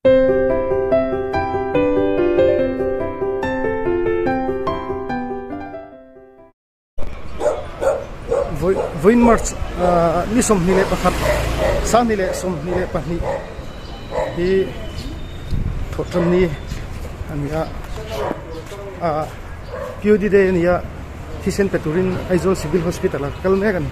Vawiin March ni 21 2022 hi thawhtan ni a ni a ah PUD day a ni a thisen pe turin Aizawl Civil Hospital ah ka kal mek a ni.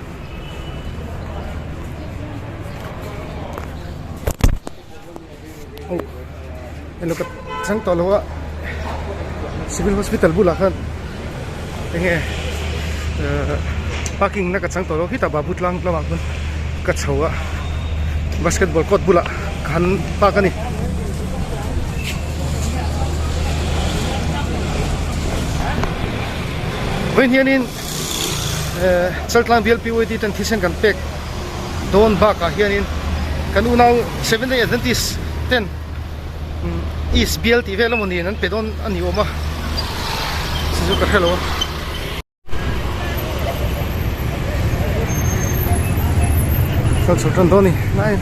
Elo ka chang tawh lo a civil hospital bulah khan enge ehh parking na ka chang tawh lo khitah babu tlang lamah khan ka chho a basketball court bulah ka han park a ni. Vawiin hianin ehh Chaltlang bial PYD ten thisen kan pek. Dawn bakah hianin kan unau Seventh Day Adventist ten East bial tih vel emawni an pe dawn a ni awm a, chu chu ka hre lo a. Kal chho tan dawn a ni nai.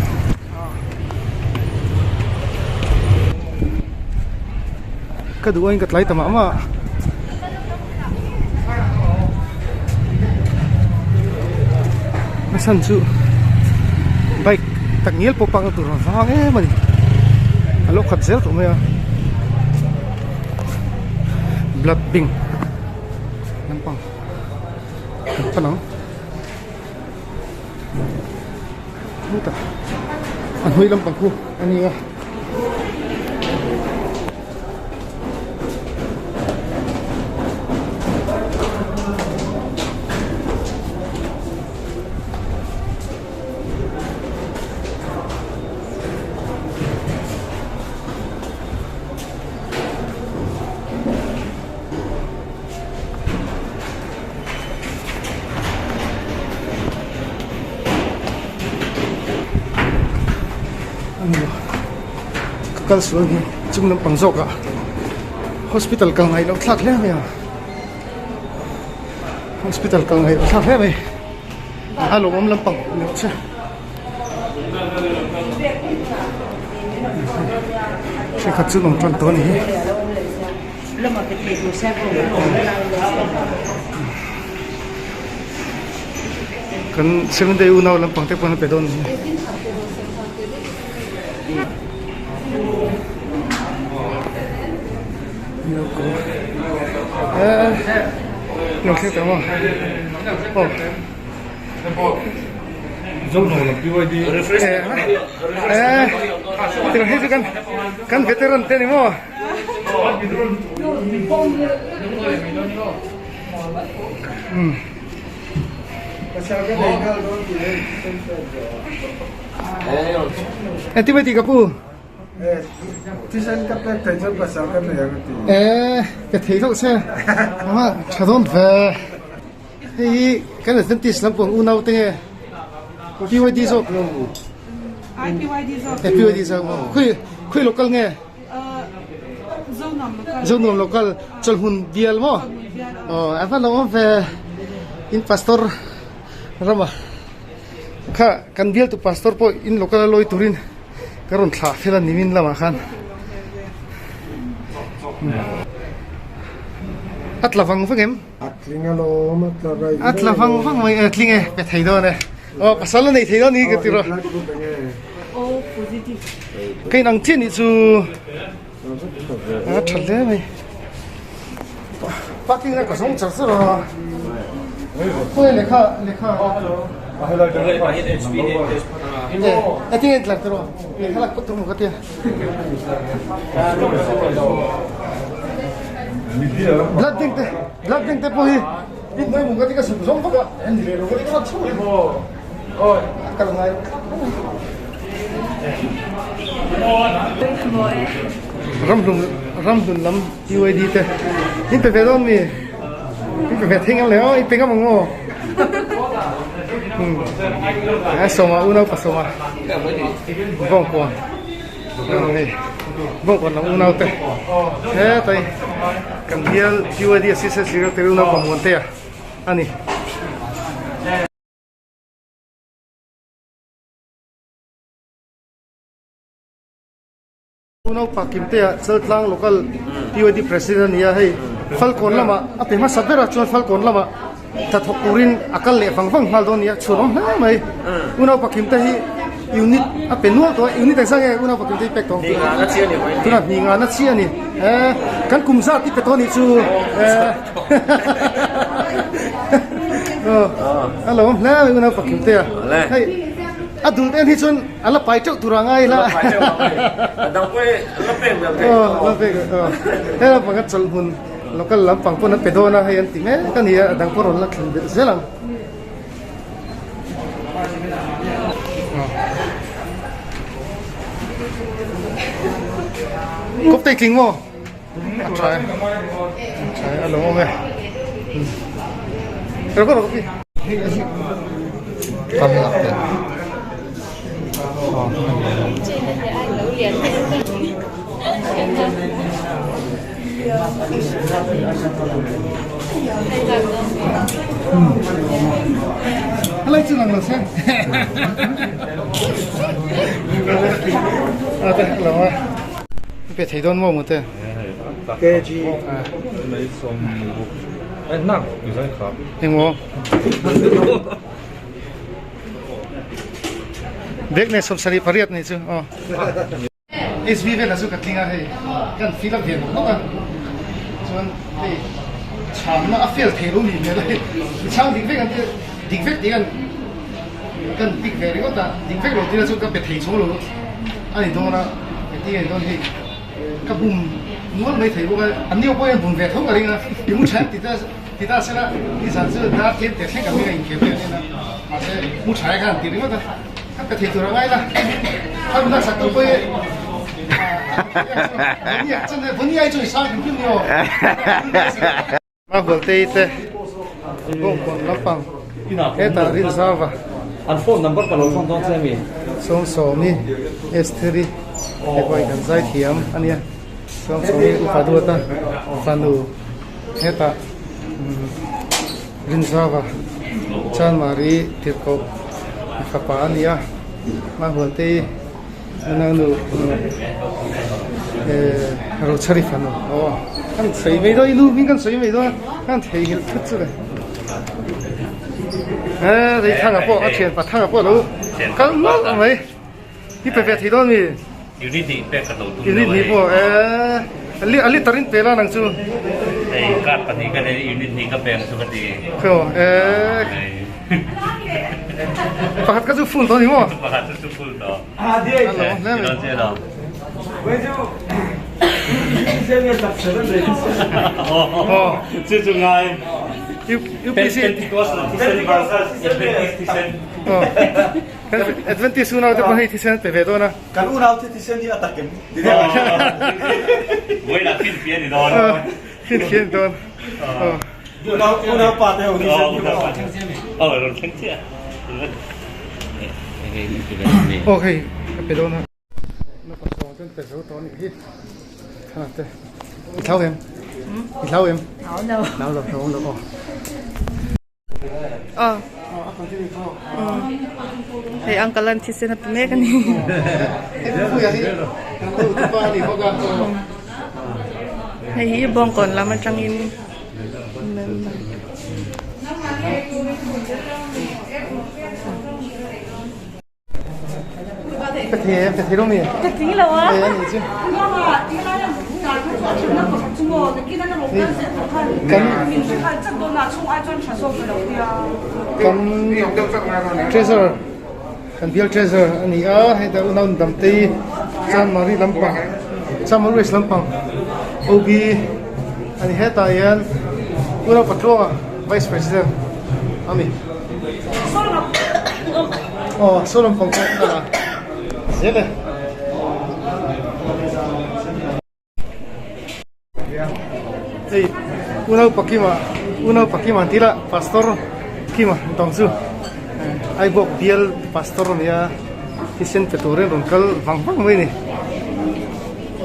Ka duh aiin ka tlai ta mah mah a. A chhan chu bike tak ngial pawh park na tur a vang em a ni a lo khat zel tawh mai a blood bank lampang kan pan ang hutah a hnui lampang khu a ni a. Ka kal sual hi chung lampang zawk ah hospital kal ngaih loh thlak hle mai a hospital kal ngaih loh thlak hle mai a lawmawm lampang ni rawh se thenkhat chu an awm tan tawh a ni hi. Kan Seventh Day unau lampang te pawh an pe dawn a ni. Lo thleng tawh maw? Aw. Eh, hei chu kan kan veteran te ni maw? Engtin mai tih ka pu? Eh, ka thei hlauh che. Ama tha dawn ve. Hei hi kan Adventist lampang unau te nge PYD zawk? PYD zawk. Khawi khawi local nge? Zonuam local chawlhmun bial maw? Aw a va lo awm ve in pastor rama kha kan bial tu pastor pawh in local a lawi turin ka rawn thlah fel a nimin lamah khan a tla vang vang em? A tling alawm a tla raih A tla vang vang mai e tling e pe thei dawn e. Aw pasal a nei thei dawn ni ka ti rawh. O positive. Ka in ang chiah nih chu a tha hle mai. Parking a ka zawng char char a. Khawi lehkha lehkha. E tinge in tlar tiraw lehkha lak phawt tur maw ka tia. Blood bank te blood bank te pawh hi in hnuai mung ka ti ka suk zawng vak a en ve lo ka ti ka chhuak a kal ngai ramhlun ramhlun lam UAD te in pe ve dawn mi in pe ve thei ngam le aw in pe ngam ang aw a sawma unau pa sawma vawngkawn hei vawngkawn lam unau te hetai kan bial PYD assistant secretary unau pa Muantea a ni. Unaupa Kimtea Chaltlang Local PYD President a ni a, hei Falkawn lamah a pe hmasa ber a, chuan Falkawn lamah tha thawk turin a kal leh vang vang nghal dawn a ni a, chhuan awm hle mai. Unaupa Kimte hi unit a pe nual tawh a, unit engzah nge Unaupa Kimte hi pek tawh ang? Tunah hnih ngana chiah a ni. Eh, kan kum zat i pe tawh a nih chu. Eh, a lo awm hle mai Unaupa Kimtea. Hei a dul te en hi chuan A la pai teuh tur a ngai la. A dang pawh hi la pek ber thei. Aw la pek aw. He lampang a chawlh hmun local lampang pawn an pe dawn a hei an ti mek a ni a, a dang pawh rawn la thleng belh zel ang. Kawp tei tling maw? A tha e. A tha e a lo awm e. Rawh rawh pi. Kam lak te. Helai chu lang lo se. A te lo a. Pe thei dawn maw mute? KG. Engmaw? Bag nei 78 nei chu aw. HV vel a chu ka tling a hei kan fill up ve nawk nawk a chuan hei chhangna a fail thei lo ni hmel a hei i chhang dik vek ang te dik vek tih kan kan pick ve ringawt a dik vek lo tih na chu ka pe thei chhawng lo a ni dawn a engtin nge ni dawn hei ka bum nual mai thei bawk a an ni pawh hian bum ve tho ka ring a i mu tha em ti ta ti ta sela nizan chu dar tlem teh thleng ka hming a inkhel ve a nen a mahse mu tha e khan ti ringawt a ka pe thei tur a ngai la a mi laksak tu pawh hi Vawni ai chu i sang hrim hrim ni aw. A hualtei te bawngkawn lampang hetah Rinzava An phone number ka lo thawn dawn che mi? Sawmsawmi Estheri te pawh hi kan zai thiam a nia. Sawmsawmi upa duata fanu hetah Rinzava Chanmari tirhkoh fapa a ni a. A hualtei Nangnu eh Rochari fanu aw kan sawi mai dawn i nu hming kan sawi mai dawn a kan theihnghilh thut chu le eh rei thanga pawh a thian pa thanga pawh alo kal nawlh mai i pe ve thei dawn mi unit hnih pek ka lo tum unit hnih pawh eh a liter in pe la nang chu hei card pahnih ka nei unit hnih ka pe ang chu ka ti khaw eh Pakhat kha chu full tawh a ni maw? Pakhat chu chu full tawh. A lo hle mai. Chu chu ngai. UPC Pentecost thisen versus Adventist thisen. Adventist unau te pawh hei thisen an pe ve dawn a. Kan unau te thisen hi a tak em? Vawiinah finfiah a ni dawn. Finfiah a ni dawn. Unau pa te ho hi Aw rawn thleng chiah Aw hei ka pe dawn a Napa sawng ten pe zo tawh anih hi Thana te I thlau em I thlau em Thlau lo Thlau lo thlau lo aw Aw Aw a continue tho Hei uncle an thisen a pe mek a ni Hei puia hi kan lo tupa a ni bawk a Hei hi bawngkawn lam atangin Ka thei em ka thei lo mi? Ka tling lo a. Hei a nih chu. Kan kan treasurer kan bial treasurer a ni a heta unau Damtei Chanmari lampang Chanmari West lampang OB a ni hetah hian unau Patluanga Vice President a ni aw saw lampang pawh a la zel e. Hei unau Pakima unau Pakima an tih lah pastor Kima an tawng chu Aibawk bial pastor a nia thisen pe turin rawn kal vang vang mai a ni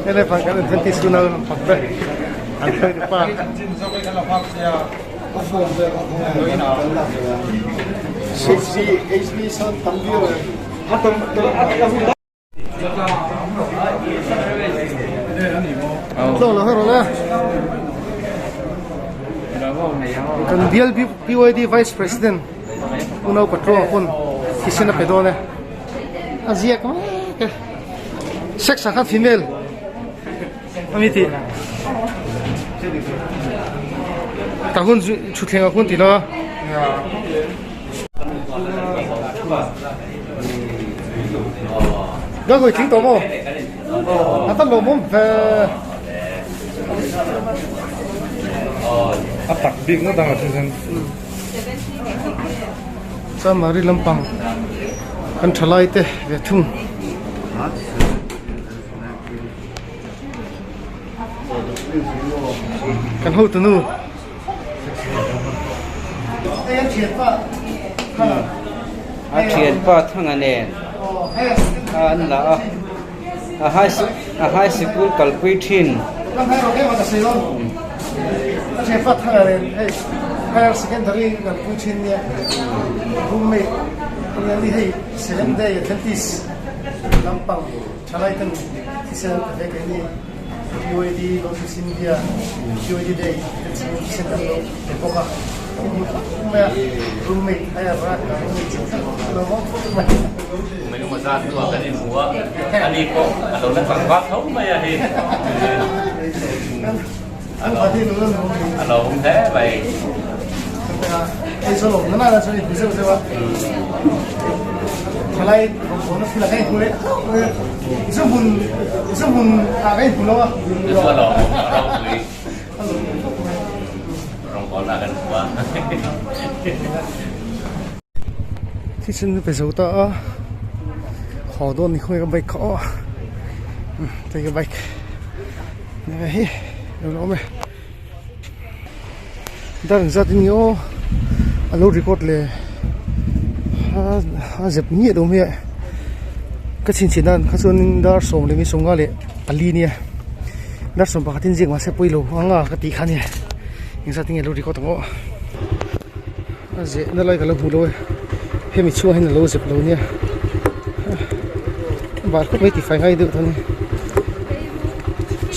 helai vang kan Adventist unau lampang te an hruai tu pa. Tlawng lo kha rawh le. Kan bial PYD Vice President Unau Patro pawn thisen a pe dawn e. A ziak mek e. Sex ah khan female a mi tih. Tah hun chu thutthleng ah hun ti lo a. Ga goi tling tawh maw? A tan lo mawm ve. A tak bik ngawt ang a thisen. Chanmari lampang kan thalai te ve thung. Kan hotunu. A thianpa thanga nen an la a a high a high sikul kalpui thin. Higher secondary kalpui thin nia roommate ania hei seventh day Adventist lampang thalai ten thisen ka ve kei ni. PYD Lotus India PYD Day te chu thisen kan lo pe bawk a i hmu khawp mai a roommate a er a roommate chu a lo vawng khawp mai. Kum engemaw zat hnuah kan inhmu a, ani pawh a lo la tlangval tho mai a hei. A lo awm hle mai. Hei chu a lawm nana chuan i hmu zeuh zeuh a. Thalai rawngbawlna thil ah ka inhmu leh hlauh mai a. Zu hmun zu hmun ah ka inhmu lo a. Chu a lawm a ropui. Rawngbawlna kan hmu a. Thisen pe zo ta a. Haw dawn ni khawnge ka bike kha aw. Hei ka bike. Hei lo la awm e. Dar engzat in nge aw a lo record le a zep ngiah lo mai a ka chhinchhiah dan kha chuan dar sawm leh mi sawmnga leh pali nia dar sawm pakhat in ziak mahse pawi lo anga ka tih kha ania engzat in nge a lo record ang aw a zeh na lai ka lo hmu lo e hemi chhungah hian a lo zep lo nia bar khawp mai tifai ngai deuh tawh a ni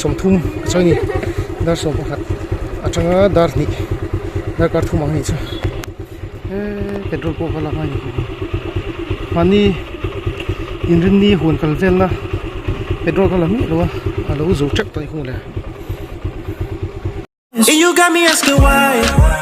sawmthum a chawi a ni dar 11 atanga dar hnih darkar thum ang a nih chu eee petrol pawh va la ngai ni mahni inrinni huan kal velna petrol kha la miah lo a a lo zo tep tawh a ni khung le. And you got me asking why.